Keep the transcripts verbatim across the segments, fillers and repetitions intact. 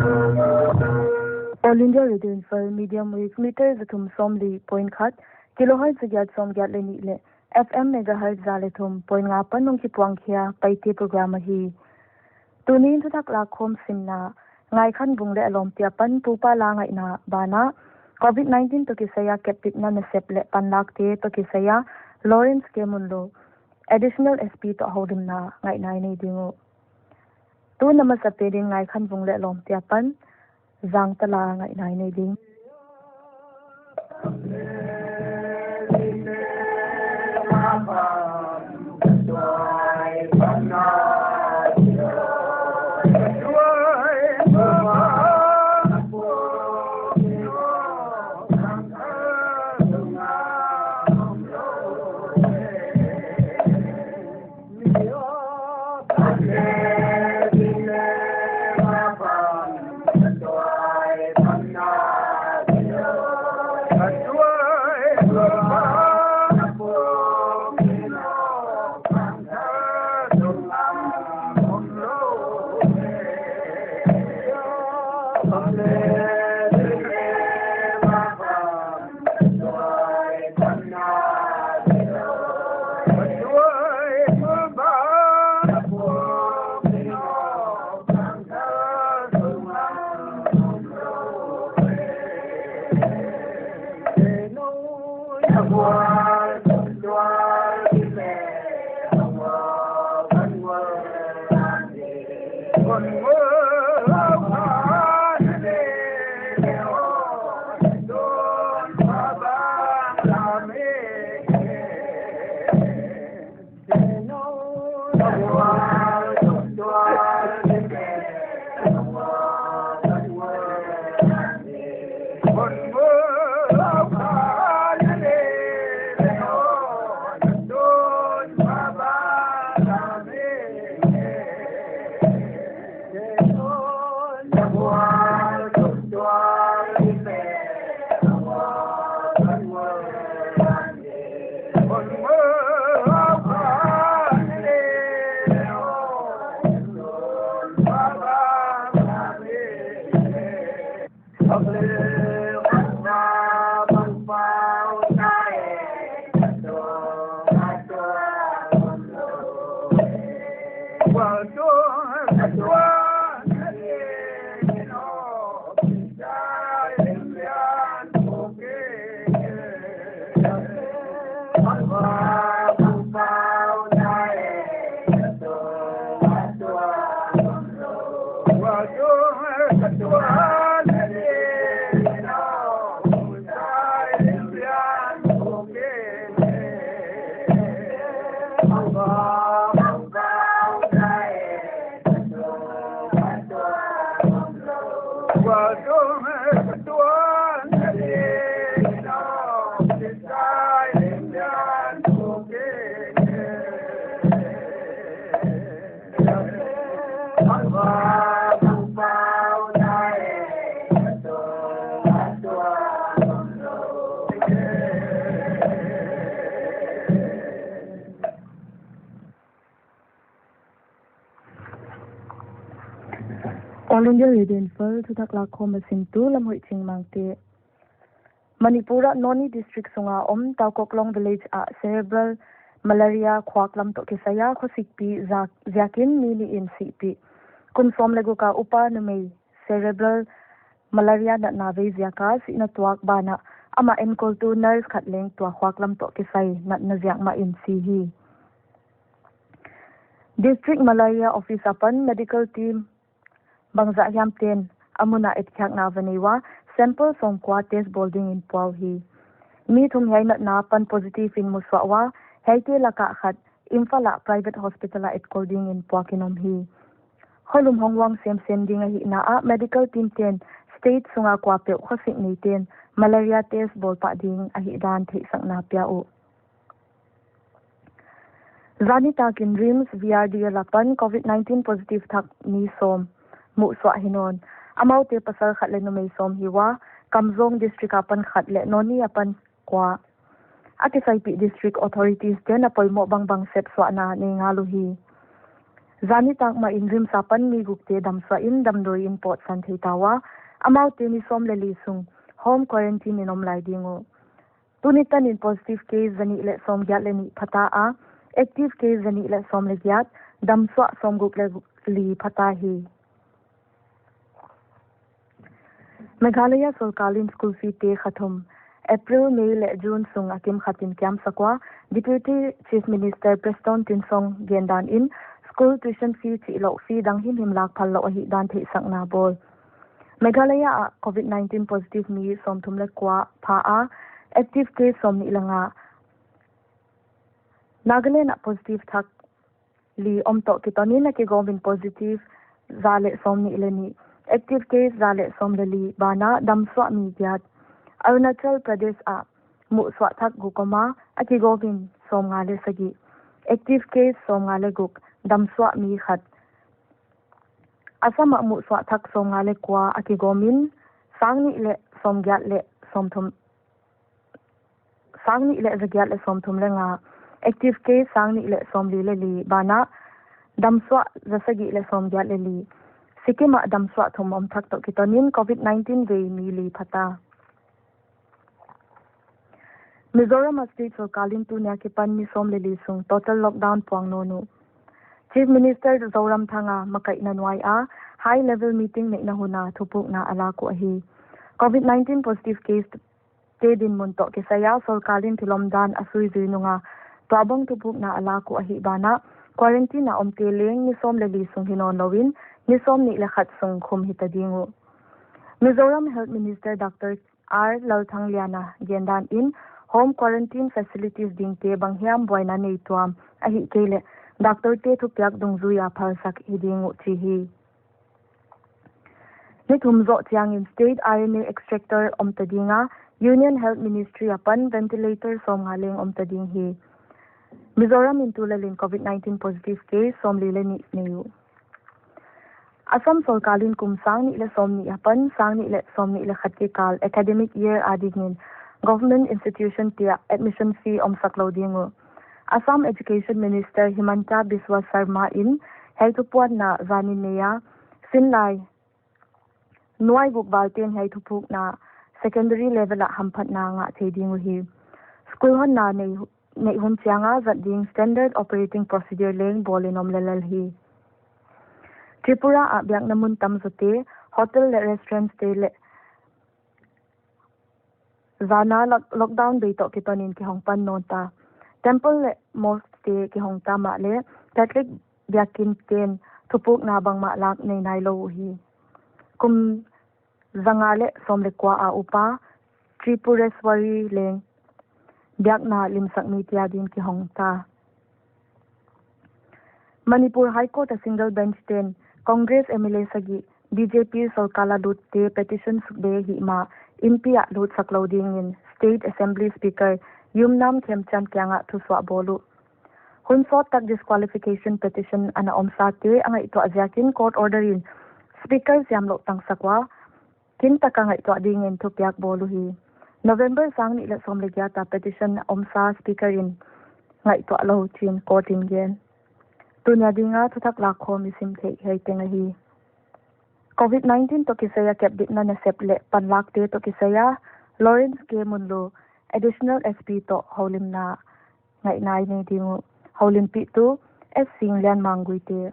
All India Radio Imphal, medium wave meter za thum sawmli point khat, kilohertz za giat sawmgiat leh nih leh F M megahertz za leh thum point nga apan hong kipuang khia Paite program ahi. Tuni'n thuthak lakkhawm simna, Ngaikhanvung leh a lawmte apan pupa la ngaihna banah, Covid nineteen toh kisai a kepbitna nasep leh panlakte toh kisai a Lawrence K Munlo, Additional S P toh houlimna ngaihna i nei ding uh. Tun a masapen in Ngaikhanvung leh a lawmte apan Zangtala ngaihna i nei ding. All India Radio Imphal, thuthak lakkhawm a simtu Lamhoihching Mangte. Manipur ah Noni District sunga om Taokoklong Village ah cerebral malaria khuak lam toh kisai a khosikpih ziak, ziakin mi nih in sihpih. Kum sawm leh guk a upa numei cerebral malaria natna vei ziak a sihna tuak banah amah enkawltu nurse khat leng tua khuak lam toh kisai natna ziak mah in si hi. District Malaria Office apan medical team bangzah hiam ten a mun ah etkhiakna va nei ua, sample sawmkua test bawl dingin pua uhi. Mi thum hiai natna apan positive in musuah ua, hiaite laka khat Imphal ah private hospital ah etkawl dingin puakin om hi. Kholum hong uang semsem ding ahihna ah medical team ten state sunga kuapeuh khosik neiten malaria test bawl pah ding ahihdan theihsakna pia uh. Zan nitakin RIMS V R D L apan Covid nineteen positive thak mi sawm muhsuah hi nawn. Amaute pasal khat leh numei sawm hi ua, Kamjong District apan khat leh Noni apan kua. A kisaipih district authorities ten a poimoh bangbang sepsuahna nei ngal uhi. Zan nitakmah in RIMS apan mi gukte damsuah in damdawi in pawtsan thei ta ua, amaute ni sawm leh li sung home quarantine in om lai ding uh. Tuni tan in positive case zanih leh sawmgiat leh nih phata a, active case zanih leh sawm leh giat, damsuah sawmguk leh li phata hi. Meghalaya sorkar in school fee te kha thum, April, May leh June sung a kimkhat in kiamsak ua, Deputy Chief Minister Prestone Tynsong gendan in school tuition fee chihlouh fee dang himhim lak phal louh ahihdan theihsakna bawl. Meghalaya ah COVID nineteen positive mi sawmthum leh kua pha a, active case sawmnih leh nga. Nagaland ah positive thak li om toh kiton in a kigawm in positive za leh sawmnih leh nih, active case za leh sawm leh li, banah damsuah mi giat. Arunachal Pradesh ah muhsuah thak guk om a, a kigawm in sawmnga leh sagih, active case sawmnga leh guk, damsuah mi khat. Assam ah muhsuah thak sawmnga leh kua a kigawm in, sangnih leh sawmgiat leh sawmthum, sangnih leh zagiat leh sawmthum leh nga, active case sangnih leh sawmli leh li, banah damsuah zasagih leh sawmgiat leh li. Sikkim ah damsuah thum om thak toh kiton in COVID nineteen vei mi li phata. Mizoram a state sorkar in tuni a kipan ni sawm leh li sung total lockdown puang nawn uh. Chief Minister Zoramthanga makaihna nuai a high level meeting neihna hun a thupukna a lak uh ahi. COVID nineteen positive case te dinmun toh kisai a sorkar in thil omdan a suizui nung a tuabang thupukna a lak uh ahih banah quarantine a omte leng ni sawm leh li sung hi nawnlou in ni sawmnih leh khat sung khum hita ding uh. Mizoram Health Minister Doctor R Lalthangliana gendan in home quarantine facilities dingte banghiam buaina nei tuam ahihkeileh doctor te thupiak dungzui a phalsak hi ding uh chi hi. Ni thum zoh chiang in state R N A extractor omta ding a, Union Health Ministry apan ventilator sawmnga leng omta ding hi. Mizoram in tulel in COVID nineteen positive case sawmli leh nih nei uh. Assam sorkar in kum sangnih leh sawmnih apan sangnih leh sawmnih leh khat kikal academic year ading in government institution te ah admission fee omsak lou ding uh. Assam Education Minister Himanta Biswa Sarma in hiai thupukna zan in nei a, sinlai nuai guk val ten hiai thupukna secondary level ah hamphatna ngah thei ding uhi. School honna neih hun chiang a zat ding standard operating procedure leng bawl in om lellel hi. Tripura ah biakna mun tamzawte, hotel leh restaurants te leh zan a lockdown bei toh kiton in kihong pan nawn ta. Temple leh mosque te kihong ta mahleh Catholic biakin ten thupukna bangmah lak nei nailou uhi. Kum zanga leh sawm leh kua a upa Tripureswari leng biakna limsak mite adin kihong ta. Manipur High Court a single bench ten Congress M L A sagih B J P sorkar a lutte petition sukbe hihma inpi ah lutsak lou ding in State Assembly Speaker Yumnam Khemchand kiang ah thusuah bawl uh. Hun sawt tak disqualification petition ana omsate a ngaihtuah ziak in court order in Speaker siamlouh tangsak ua, kintak a ngaihtuah ding in thupiak bawl uhi. November sangnih leh sawm leh giat a petition omsa Speaker in ngaihtuah lou chi'n court in gen. Tuni a ding a thuthak lakkhawm i sim theih hiai teng ahi. COVID nineteen toh kisai a kepbitna nasep leh panlakte toh kisai a Lawrence K Munloo, Additional S P toh houlimna ngaihna i nei ding uh. Houlimpihtu S Singlian Mangui te.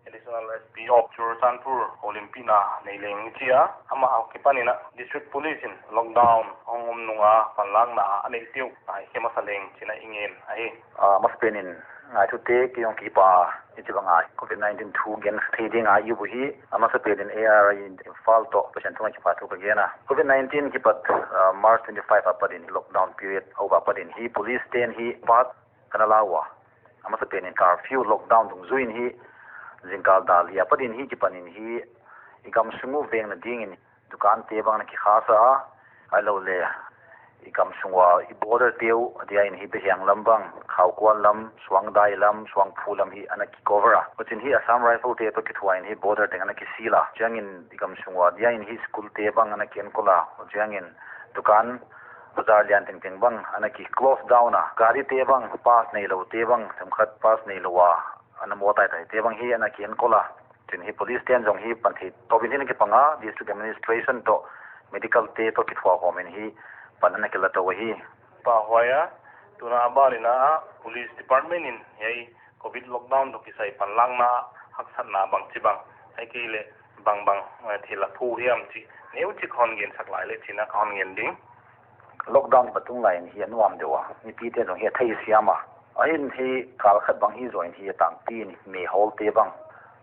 Additional S P of Churachandpur houlimpihna nei leng i chi a, amah akipan in a District Police in lockdown hong om nung a panlakna a neih uh, ngaikhe masa leng chi'n i ngen ahi. A masapen in ngaithu te kei hong kipa i chi bang a COVID nineteen thu gen thei ding a i uh hi, a masapen in A R I Imphal toh pathian thu a kipa thu ka gen a. COVID nineteen kipat, ah, March twenty-five apat in lockdown period a uk apat in hi police ten hi part kana la ua. A masapen in curfew lockdown dungzui in hi zingkal dak li apat in hi kipan in hi i gamsung uh vengna ding in dukan te bang ana kikhasa a, ahilou leh i gamsung ua i border te uh a dia in hi Behiang lam bang, Khaukuan lam, Suangdai lam, Suangphu lam hi ana kicover a. Huchi'n hi Assam Rifle te toh kithuah in hi border teng ana kisil a. Chiang in i gamsung ua dia in hi school te bang ana kienkol a. Chiang in dukan bazar lian tengteng bang ana kiclose down a. Gari te bang pass neilou te bang, themkhat pass neilou a na maw taitai te bang hi ana kienkol a. Chin hi police te'n zong hi pan thei tawpin hi ana kipang a, district administration toh medical te toh kithuahkhawm in hi pan ana kila tou hi. Pa Huai a, tuna a ban in a police department in hiai covid lockdown toh kisai panlakna haksatna bangchibang, ahihkeileh bangbang, eh, thil a phu hiam chih neuchik hon gen sak lai leh chi'n a ka hon ngen ding. Lockdown patung lai in hi a nuam deuh a, mipite zong hi a theisiam a. Ahin hi kal khat bang hi zaw in hi a tangpi in mehawlte bang,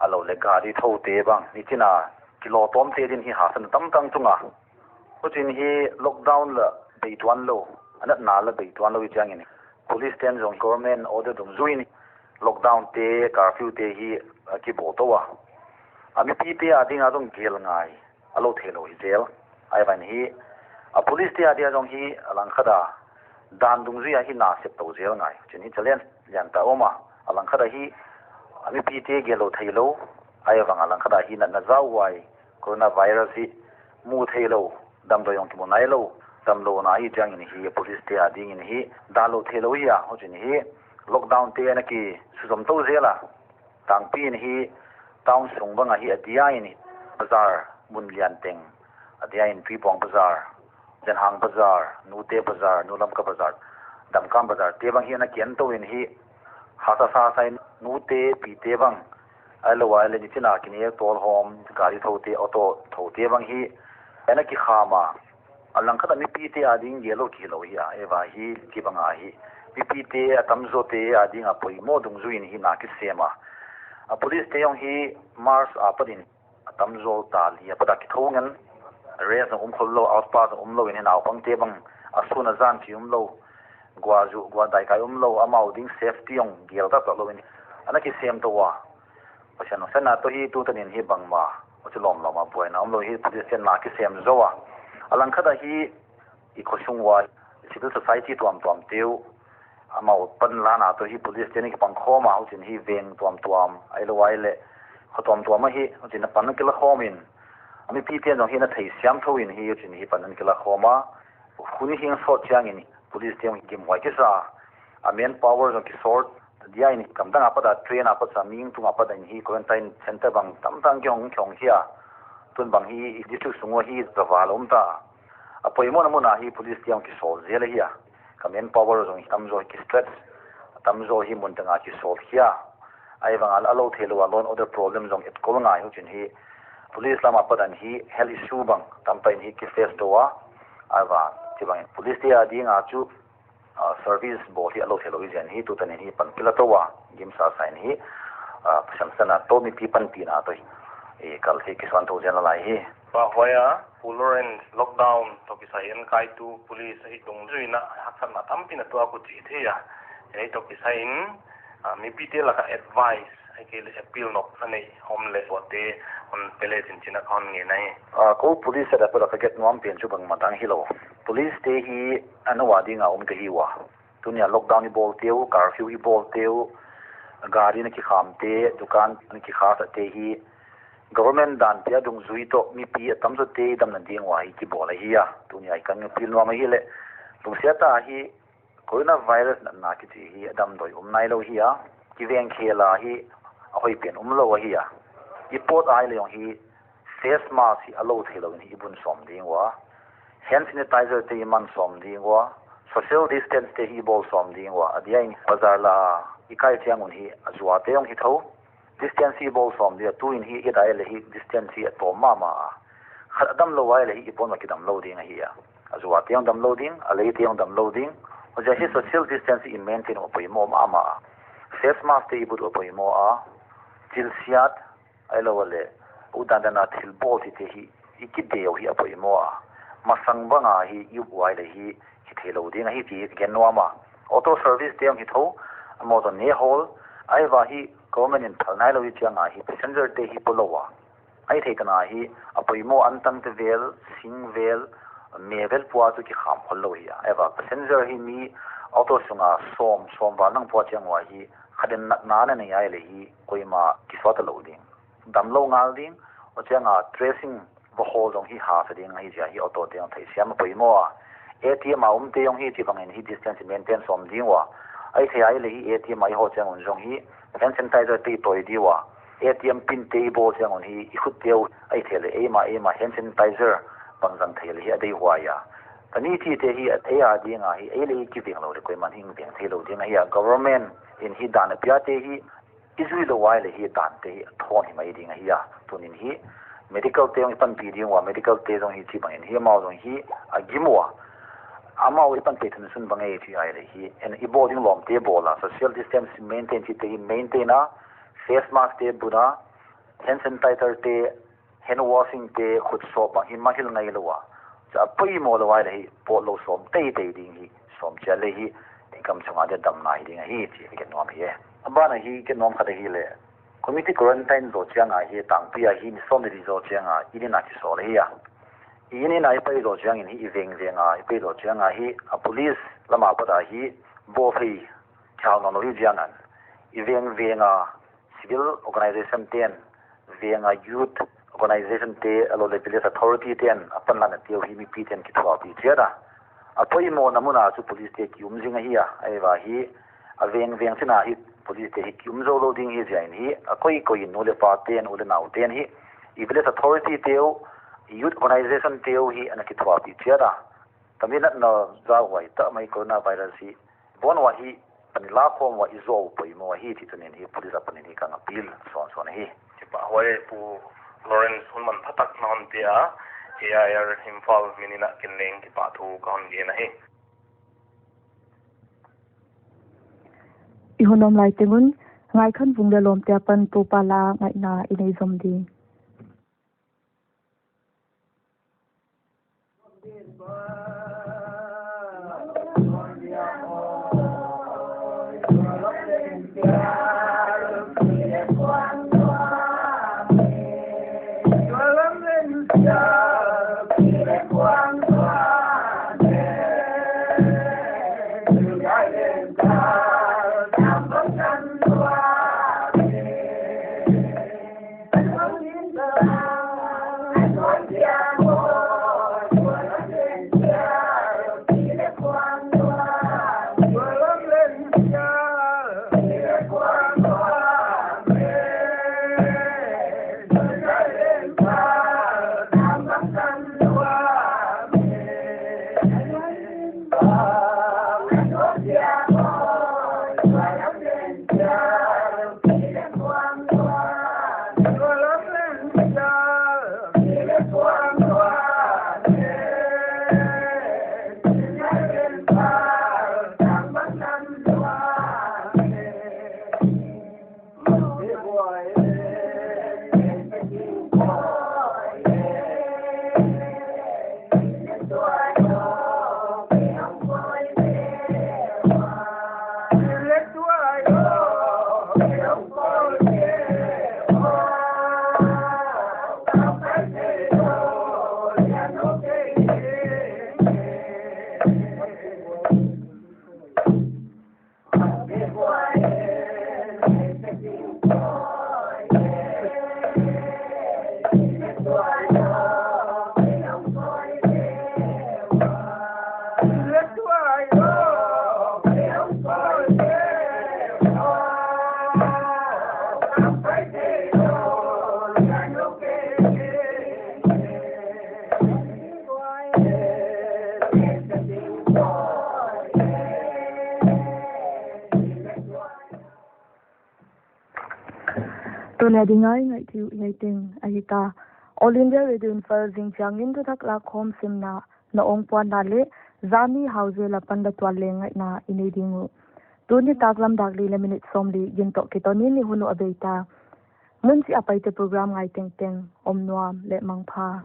a lou leh gari thoute bang, nichina kilawmtawmte din hi haksatna tamtak tung a. Huchiin hi lockdown la bei tuan lou, a natna la bei tuan lou hi chiangin police te'n zong government order dungzui in lockdown te, curfew te hi, a, kibawl tou a. A mipite a dinga zong gel ngai a lou theilou hi zel. Ahihvangin hi, a police te a dia zong hi a langkhat a dan dungzui a hi na sep tou zel ngai. Chin hi challenge lian ta om a. A langkhat a hi a mipite gel lou theilou. Ahihvang a langkhat a hi natna zauhuai, coronavirus hi mu theilou, damdawi zong kimu nailou, damlouna hi chiangin hi a police te a dingin hi dan lou theilou hi a. Huchiin hi lockdown te ana kisuzom tou zel a. Tangpi in hi town sung bang a hi a dia in hi bazar mun lian teng, a dia in Tuibuang bazar, Zenhang bazar, Nute bazar, Nu Lamka bazar, Damkam bazar te bang hi ana kien tou in hi haksa sa sa in nute pite bang, ahilou a leh nichina kine tawlhawm, gari thoute, auto thoute bang hi ana kikham a. A langkhat a mipite a ding gel lou kihi lou hi a, ahihvang hi chibang a hi mipite a tamzawte a dinga poimoh dungzui in hi na kisem a. A police te zong hi March a pat in a tamzaw ta li a pat a kithou ngen, rest zong um khollou, outpass zong umlou in hi naupangte bang a sun a zan chi umlou, guah zu, guah daikai umlou, amau ding safety zong gel taktak lou in ana kisem tou a. Pasian hon sanna toh hi tutan in hi bangmah huchi lawmlawm a buaina omlou hi police te'n na kisem zou a. A langkhat a hi i khosung ua civil society tuamtuamte uh, amau panlakna toh hi police te'n kipang khawm a, huchiin hi veng tuamtuam, ahilou a leh kho tuamtuam a hi huchiin a pan kila khawm in a mipite'n zong hi na theisiam tou in hi huchiin hi pan kila khawm a. Hun hing sawt chiangin police te zong gimhuai kisa a, manpower zong kisawt, a dia in gamdang a pat a train a pat a mihing tung a pat in hi quarantine center bang tamtak kihong kihong hi a. Tun bang hi district sung ua hi zaval om ta. A poimohna mun a hi police te zong kisawl zel ahi a. Ka manpower zong hi tamzaw hi ki stretch, tamzaw hi mun teng a kisawl hi a. Ahihvang a lou theilou a law and order problem zong etkol ngai, huchiin hi police lam a pat in hi health issue bang tamtak in hi ki face tou a. Ahihvang chibang in police te a dinga chu, ah, service bawl hi a lou theilou hi zen hi tutan in hi pan kila tou a, gimsa sa in hi, ah, Pasian sanna toh mipi panpihna toh hi, eh, kal hi kisuan tou zen lai hi. Pa Huai a, Pu Lawrence, lockdown toh kisai enkaitu police a hi dungzui in a haksatna tampi na tuak uh chih theih a. Hiai toh kisai in, ah, mipite laka advice, ahihkeileh appeal nop na nei om leh huaite hon pe leh chi'n chi'n a ka hon ngen ahi. Ah, kou police a dia pat a ka gen nuam pen chu bangmah dang hilou. Police te hi a nou a dinga om ka hi ua. Tuni a lockdown i bawlte uh, curfew i bawlte uh, gari na kikhamte, dukan na kikhasate hi government dante a dungzui toh mipi a tamzawte damna ding ua hi kibawl ahi a. Tuni a i kan appeal nuam ahihleh, lungsiat a hi coronavirus natna kichi hi a damdawi um nailou hi a, kiveng khel a hi a hoih pen umlou ahi a. I pawt a leh zong hi face mask hi a lou theilou in hi i bun sawm ding ua, hand sanitizer te i man sawm ding ua, social distance te hi i bawl sawm ding ua, a dia in bazar la i kai chiang un hi a zuate zong hi thou, distance hi i bawl sawm ding a, tu in hi i dai leh hi distance hi a tawm mahmah a. Khat a damlou a leh hi i pawt mah kidamlou ding ahi a. A zuate zong damlou ding, a leite zong damlou ding. Huchia hi social distance hi i maintain uh a poimoh mahmah a. Face mask te i bun uh a poimoh a. Thil siat, ahilou a leh, u dandan a thil bawl chihte hi i kideu hi a poimoh a. Masang bang a hi i up uh a leh hi, hi theilou ding ahi chih gen nuam a. Auto service te zong hi thou, amau zong ne hawl, ahihvang hi government in phal nailou hi chiang a hi passenger te hi pulou a. Ahihtheih tan a hi a poimoh antang te vel, sing vel, me vel pua chu kikham khollou hi a. Ahihvang passenger hi mi auto sunga sawm, sawm val nang pua chiang ua hi khat in natna na nei a leh hi koimah kisuah talou ding. Damlou ngal ding, huchiang a tracing va hawl zong hi haksa ding ahi zia hi auto te zong theisiam a poimoh a. A T M a omte zong hi chibang in hi distance maintain sawm ding ua. Ahihkeileh hi A T M a i hoh chiang un zong hi hand sanitizer te i tawi di ua, A T M pin te i bawl chiang un hi i khutte uh ahihkeileh eimah eimah hand sanitizer bang zang thei leh hi a deihhuai a. Ka ni thite hi ei a ding a hi, ei leh i kiveng lou leh koiman hing veng theilou ding ahi a. Government in hi dan a piate hi i zui lou uai leh hi dante hi a thawn hi mai ding ahi a. Tunin hi medical te zong i panpih ding ua, medical te zong hi chibangin hi amau zong hi a gim ua. Amau i panpih thunsun bang ei chi ai leh hi, en i bawl ding lawmte bawl a, social distance maintain chite hi maintain a, face mask te bun a, hand sanitizer te, hand washing te, khut sawp bang hi mangngilh ngeilou a. Chu a poimoh lou uai leh hi, pawt lou sawm teitei ding hi, sawm chiat leh hi, i gam sunga dia damna hi ding ahi, chi ka gen nuam hi e. A ban a hi ka gen nuam khat ahihleh, community quarantine zoh chiang a hi, tangpi a hi, ni sawm leh li zoh chiang a, inn inn a kisawl ahi a. Inn inn a i pai zoh chiangin hi, i vengveng a i pai zoh chiang a hi, a police lam apat a hi, bawlthei khau nawn lou hi ziakin, i vengveng a civil organization ten, veng a youth organization te, ahihlouhleh village authority ten a panlakna te uh hi mipiten kithuahpih chiat a. A poimohna mun ah chu police te ki um zing ahi a, ahihvang hi a vengveng chin ah hi police te hi ki um zou lou ding hi ziakin hi, a koikoi in nu leh pa ten, u leh nau ten hi, i village authority te uh, i youth organization te uh hi ana kithuahpih chiat a. Ka mi natna zahhuai tak mai coronavirus hi, bon ua hi, pan i lakhawm ua i zoh uh poimoh ahi chih tunin hi, police apan in hi ka appeal sawnsawn ahi. Kipahhuai Pu Lawrence, hun manpha tak na hon pia, A I R Imphal min in a ken leng kipahthu ka hon gen ahi. I hun om lai teng un, Ngaikhanvung leh lawmte apan Toupa la ngaihna i nei zom ding. Tuni a ding a i ngaih theih uh hiai teng ahi ta. All India Radio Imphal, zingchiang in thuthak lakkhawm simna, na ong puanna leh zani hauzel apan la tual leng ngaihna i nei ding uh. Tuni nitaklam dak li leh minute sawmli gin toh kiton in i hun uh a bei ta. Mun chih a Paite program ngai tengteng om nuam leh mangpha.